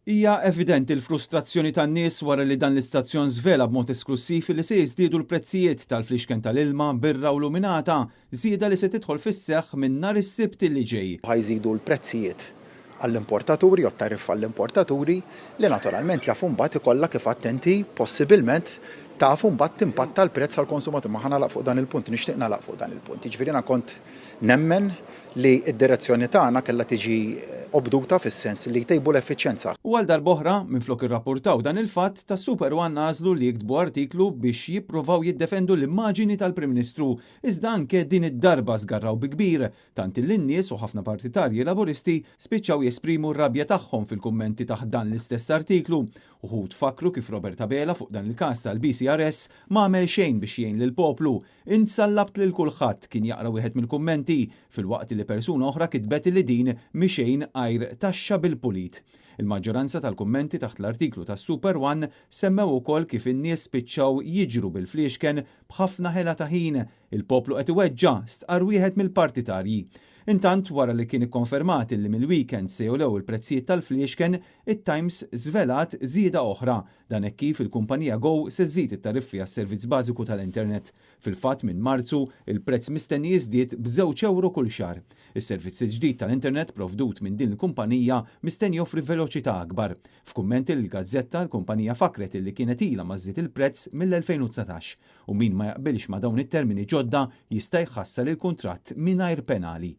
Hija evidenti l-frustrazzjoni tan-nies wara li dan l-istazzjon żvela b'mod esklussiv li se jiżdiedu l-prezzijiet tal-fliexken tal-ilma, birra u luminata, żieda li se tidħol fis-seħħ minn nhar is-Sibt li ġej. Ħa jżidu l-prezzijiet għall-importaturi jew tariffa għall-importaturi li naturalment jafu mbagħad ikollha kif attenti possibilment tafu mbagħad timpatta l-prezz għall-konsumatur. Ma ħa nagħlaq fuq dan il-punt, nixtieq nagħlaq fuq dan il-punt. Jiġifieri jiena kont nemmen li d-direzzjoni tagħna kellha tiġi obduta fis-sens li jtejbu l-effiċjenza. U għal darb'oħra, minflok irrappurtaw dan il-fatt, ta' Super One għażlu li jiktbu artiklu biex jippruvaw jiddefendu l-immaġini tal-Prim Ministru. Iżda anke din id-darba żgarraw bi kbir, tant illi n-nies u ħafna partitarji Laburisti spiċċaw jesprimu r-rabja tagħhom fil-kummenti taħt dan l-istess artiklu. Uħud fakru kif Robert Abela fuq dan il-każ tal-BCRS ma għamel xejn biex jgħin lill-poplu. "Int sallabt lil kulħadd", kien jaqra wieħed mill-kummenti, filwaqt li persuna oħra kitbet li din mhi xejn għajr taxxa bil-pulit. Il-maġġoranza tal-kummenti taħt l-artiklu ta' Super One semmew ukoll kif in-nies spiċċaw jiġru bil-fliexken b'ħafna ħela ta' ħin. "Il-poplu qed iweġġa'", stqar wieħed mill-partitarji. Intant, wara li kien ikkonfermat li mill-weekend se jogħlew il-prezzijiet tal-fliexken, it-Times żvelat żieda oħra. Dan hekk kif il-kumpanija Go se żżid it-tariffi għas-servizz bażiku tal-internet. Fil-fatt, minn Marzu, il-prezz mistenni jiżdied b'2 euro kull xahar. Is-servizz ġdid tal-internet provdut minn din il-kumpanija mistenni joffri veloċità akbar. F'kummenti l-gazzetta, l-kumpanija fakret li kienet ilha ma żżid il-prezz mill-2019 u min ma jaqbilx ma' dawn it-termini ġodda jista' jħassar il-kuntratt mingħajr penali.